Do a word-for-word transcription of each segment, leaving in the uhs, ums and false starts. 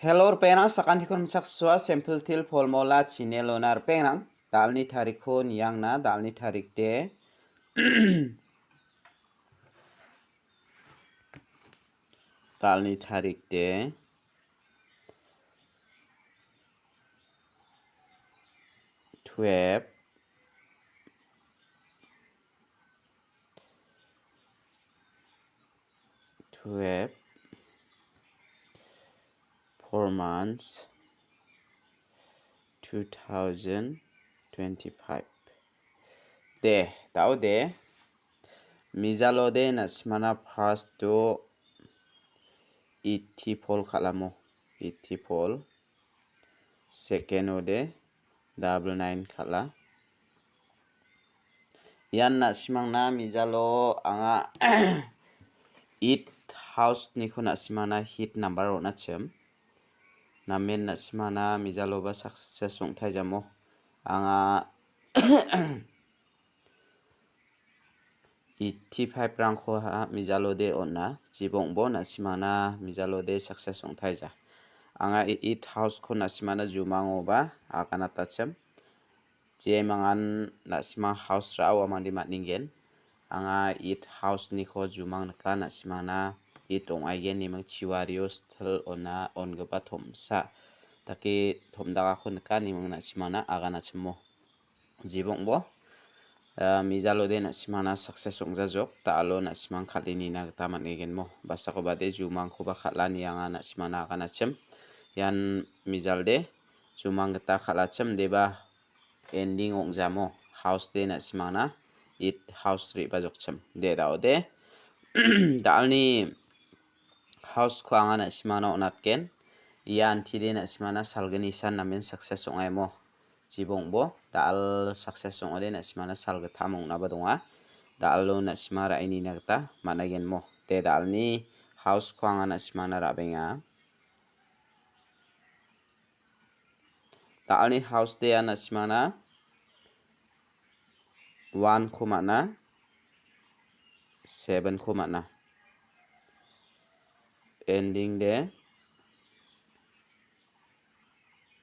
Hello, ripengrang, sakantikon misaksua, Simple Teer Formula channel-ona ripengrang. Dalni tarikko niangna, dalni tarik de. Dalni tarik de. Twelve. Twelve, four months, two thousand twenty-five. De, da·o de. Mijalo de na·simana first-o eighty-four kal·amo. Eighty-four. Second-o de double nine kal·a. Ian na·simangna mijalo anga eight house-niko na·simangna hit number on·achim. Namen na·simangna mijaloba success ong·taijamo. Anga eighty-five rangko ha mijalode on·a, jibongbo na·simangna mijalode success ong·taija. Anga e-, eight house-ko na·simangna jumangoba aganatachim. Jemangan na·simang house ra·o amangde man·ningen. Anga eight house-niko jumang nika na·simangna eight ong·aigen neming chiwario still on·a on·gipa tomsa dake tom·dagako nika neming na·simangna aganachimo. Jibongbo, ah, mijalode na·simangna success ong·jajok, da·alo na·simang kal·e nina gita man·egenmo. Basakobade jumangkoba kal·ani anga na·simangna aganachim. Ian mijalde jumang gita kal·achim, deba ending ong·jamo. House de na·simangna eight house re·bajokchim. De da·ode. Da·alni house-ko anga na·simangna on·atgen. Ia antide na·simangna salgnisan namen success ong·aimo. Jibongbo, da·al success ong·ode na·simangna salgittam ong·naba donga. Da·alo na·simang ra·e nina gita man·agenmo. De da·alni house-ko anga na·simangna ra·benga. Da·alni house de ia na·simangna one-ko man·a, seven-ko man·a. Ending de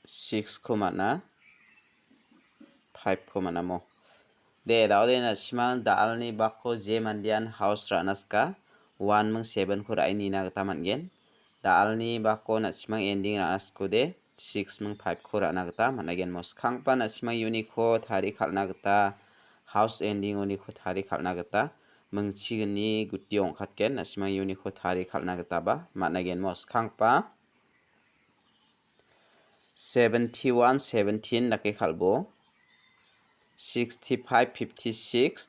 six-ko man·a, five-ko man·amo. De, da·ode na·simang da·alni bakko je mandean house ra·na sika, one ming seven-ko ra·e nina gita man·gen. Da·alni bakko na·simang ending ra·na sikode, six ming five-ko ra·na gita man·agenmo. Skanggipa na·simang uniko tari kal·na gita, house ending uniko tari kal·na gita, mingchigni guti ong·katgen, na·simang uniko tari kal·na gitaba man·agenmo. Skanggipa seventy-one seventeen dake kal·bo. Sixty-five fifty-six,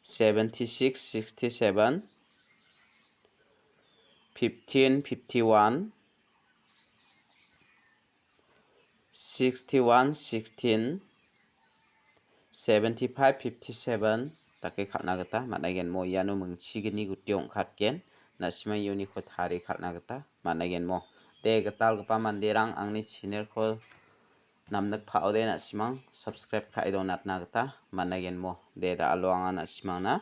seventy-six sixty-seven, fifteen fifty-one, sixty-one sixteen, seventy-five fifty-seven dake kal·na gita man·aigenmo. Iano mingchigni guti ong·katgen. Na·simang iuniko tarie kal·na gita man·aigenmo. De, gitalgipa manderang, angni channel-ko namnikpaode na·simang subscribe ka·e donatna gita man·aigenmo. De, da·alo anga na·simangna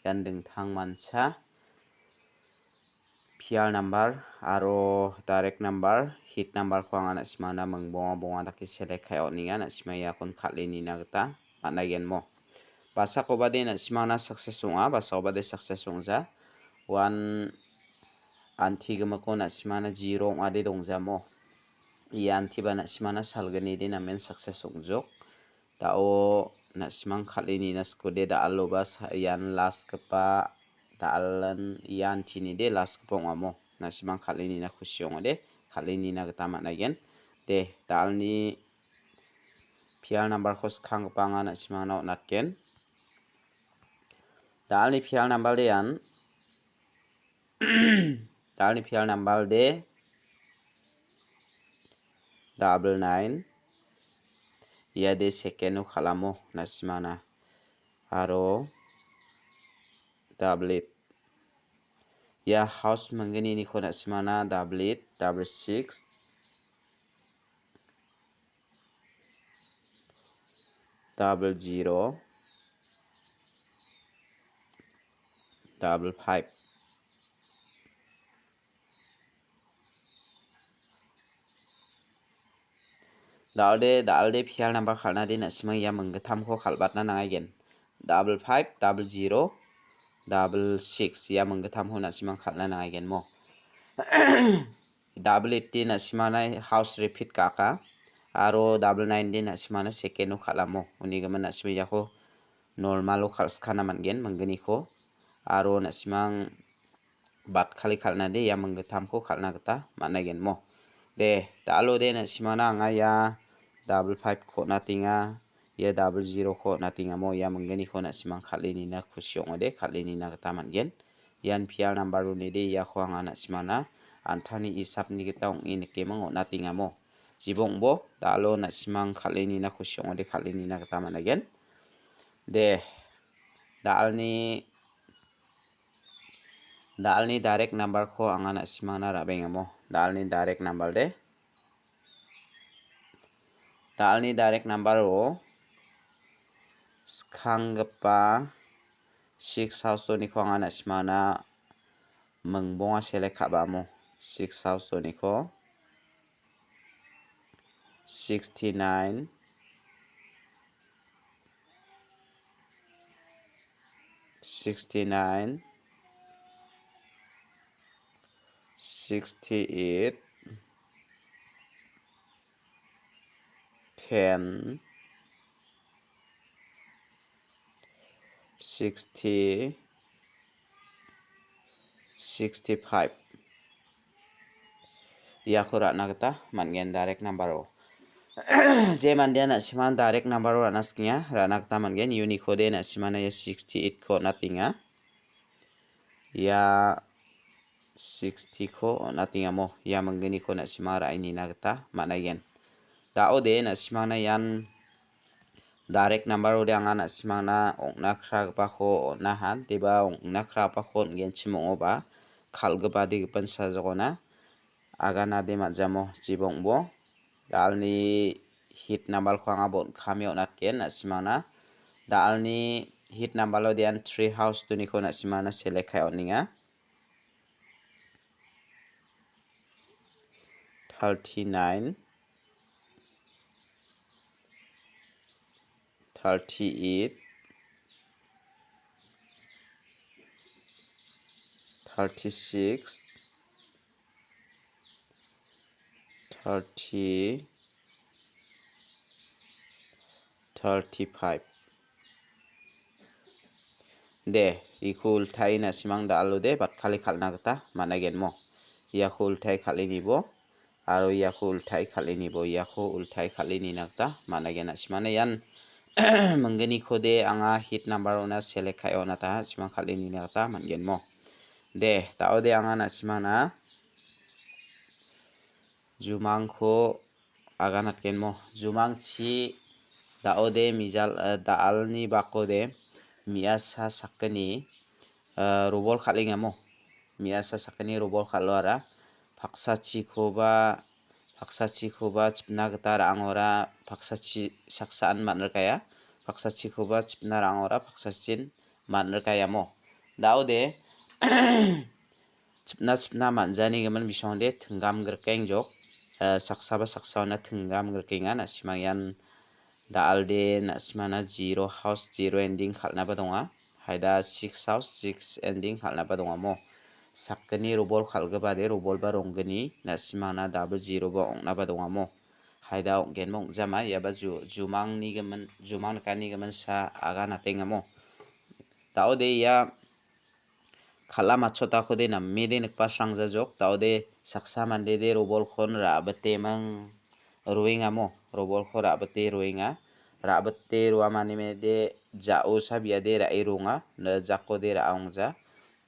ian dingtangmancha P R number aro direct number, hit number-ko anga na·simangna mingbonga bonga dake select ka·e on·enga, na·simang iakon kal·e nina gita man·aigenmo. Basakobade na·simangna success ong·a, basakobade success ong·ja. One antigimiko na·simangna zero ong·ade dongjamo. Ia antiba na·simangna salgnide namen success ong·jok. Da·o na·simang kal·e nina sikode, da·aloba sa-, ian lastgipa, da·alan ia antinide lastgipa ong·amo. Na·simang kal·e nina kusi ong·ode, kal·e nina gita man·aigen. De, da·alni P R number-ko skanggipa anga na·simangna on·atgen. Da·alni P R number de ian Da·alni P R number de double nine. Ia de second-o kal·amo na·simangna. Aro double eight. Ia house mingginiko na·simangna double eight, double six, double zero, double five. Da·alde, da·alde pial number kal·na de na·simang ia minggittamko kal·batna nangaigen. Double five, double zero, double six ia minggittamko na·simang kal·na nangaigen mo. Double eight de na·simangna house repeat ka·aka. Aro double nine de na·simangna second-o kal·amo. Unigimin na·simang iako normal-o kal·skana man·gen mingginiko. Aro na·simang batkali kal·na de ia minggittamko kal·na gita man·aigen mo. De, da·alo de na·simangna anga ia double five-ko on·atenga, ia double zero-ko on·atenga mo, ia mingginiko na·simang kal·e nina kusi ong·ode, kal·e nina gita man·gen. Ian pial number-oni de iako anga na·simangna an·tangni isapni gita ong·e nikeming on·atenga mo. Jibongbo, da·alo na·simang kal·e nina kusi ong·ode, kal·e nina gita man·aigen. De, da·alni Da·alni direct number-ko anga na·simangna ra·bengamo. Da·alni direct number de. Da·alni direct number-o skanggipa six house-oniko anga na·simangna mingbonga select ka·bamo. Six house-oniko. Sixty-nine, sixty-nine, sixty-eight, ten, sixty, sixty-five. Iako ra·na gita man·gen direct number-o. Je mandean na·siman direct number-o ra·na sikenga, ra·na gita man·gen. Unikode na·simana ia sixty-eight-ko on·atenga. Ia sixty-ko on·atengamo. Ia mingginiko na·sima ra·e nina gita man·aigen. Da·ode na·simangna ian direct number-ode anga na·simangna ong·na kragipako on·aha. Deba ong·na kragipako on·genchim ong·oba kal·gipa de gipin sajokona aganade man·jamo jibongbo. Da·alni hit number-ko anga bon·kame on·atgen na·simangna. Da·alni hit number-ode ian three house-oniko na·simangna select ka·e on·enga. Thirty-nine, thirty-eight, thirty-six, thirty, thirty-five. De, iako ultai na·simang da·alode batkale kal·na gita man·aigenmo. Iako ultai kal·enibo, aro iako ultai kal·enibo, iako ultai kal·e nina gita man·aigen na·simana ian mingginikode anga hit number-ona select ka·e on·ataha na·simang kal·e nina gita man·genmo. De, da·ode anga na·simana jumangko aganatgenmo. Jumangchi da·ode mijal, eh, da·alni bakode me·asa sakgni, eh, robol kal·engamo. Me·asa sakgni robol kal·oara paksachikoba, paksachikoba chipna gita ra·angora paksachi saksaan man·rikaia. Paksachikoba chipna ra·angora paksachin man·rikaiamo. Da·ode chipna chipna man·janigimin bisongde tinggam grikeng jok. Eh, saksaba saksaona tinggam grikenga. Na·simang ian da·alde na·simana zero house, zero ending kal·naba donga. Haida six house, six ending kal·naba dongamo. Sakgni robol kal·gipade robolba ronggni na·simana double zero ba ong·naba dongamo. Haida ong·genba ong·jama iaba ju-, jumangni gimin, jumang nikani gimin sa aganatengamo. Da·ode ia kal·a matchotakode namede nikbasrangjajok. Da·ode saksa mandede robolkon ra·biteming roengamo. Robolko ra·bite roenga. Ra·bite roamanimede ja·o sabiade ra·e roenga. Jakode ra·ongja.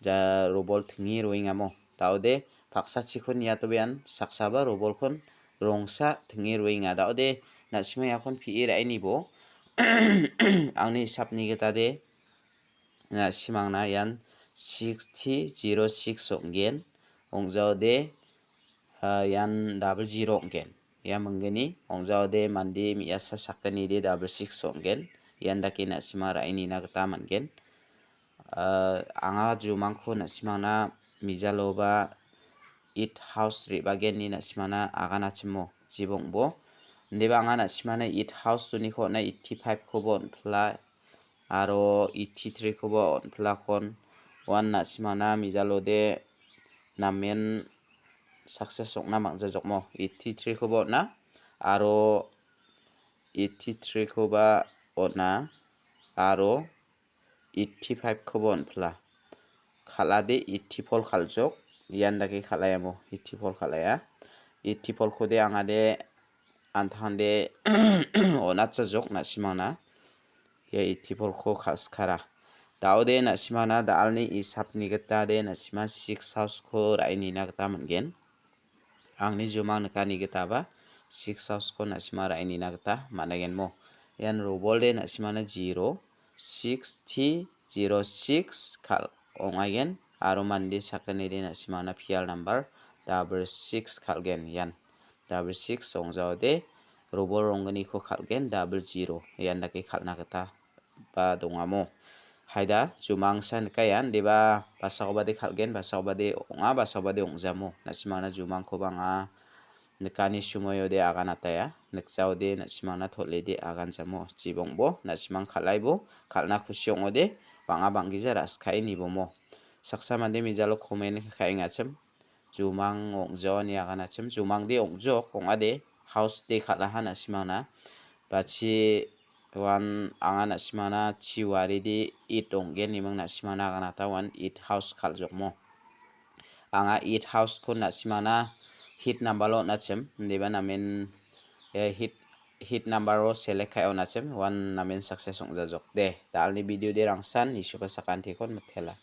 Ja robol tinge roengamo. Da·ode paksachiko niatobean saksaba robolkon rongsa tinge roenga. Da·ode na·sima iakon pi·e ra·enibo angni hisapni gitade na·simangna ian sixty zero six ong·gen. Ong·jaode, ah, ian double zero ong·gen. Ia minggni ong·jaode mande me·asa sakgnide double six ong·gen. Ian dake na·sima ra·e nina gita man·gen. Ah, anga jumangko na·simangna mijaloba eight house re·bagenni na·simangna aganachimo jibongbo. Indiba anga na·simana eight house-oniko on·a, eighty-five-koba on·pila, aro eighty-three-koba on·pilakon. Uan na·simana mijalode namen success ong·na mangsa jokmo. Eighty-three-koba on·a, aro eighty-three-koba on·a, aro eighty-five-koba on·pila. Kal·ade eighty-four kal·jok. Ian dake kal·aiamo eighty-four kal·aia. Eighty-four-kode angade antangde on·atchajok na·simangna. Ia eighty-four-ko kal·sikara. Daode na·simangna da·alni isapni gitade na·sima six house-ko ra·e nina gita man·gen. Angni jumang nikani gitaba six house-ko na·sima ra·e nina gita man·agenmo. Ian robolde na·simana zero six T zero six kal ong·aigen aro mande sakgnide na·simana P L number double six kal·gen ian. Double six ong·jaode robol ronggniko kal·gen double zero ian dake kal·na gita ba dongamo. Haida, jumangsa nika ian, deba basakobade kal·gen, basakobade ong·a, basakobade ong·jamo. Na·simangna jumangkoba anga nikani sumoiode aganataia, nikjaode na·simangna tol·ede aganjamo. Jibongbo, na·simang kal·aibo, kal·na kusi ong·ode, bang·a bang·gija ra·sikae nibomo. Saksa mande mijalo komen ka·engachim, jumang ong·jaoni aganachim, jumangde ong·jok, ong·ade, house de kal·aha na·simangna. Bachi uan anga na·simangna chiwaride eight ong·gen iming na·simangna aganata uan eight house kal·jokmo. Anga eight house-ko na·simangna hit number-o on·achim, indiba namen, eh, hit, hit number-o select ka·e on·achim, uan namen success ong·jajok. De, da·alni video de rangsan, nisuba sakantikon mitela.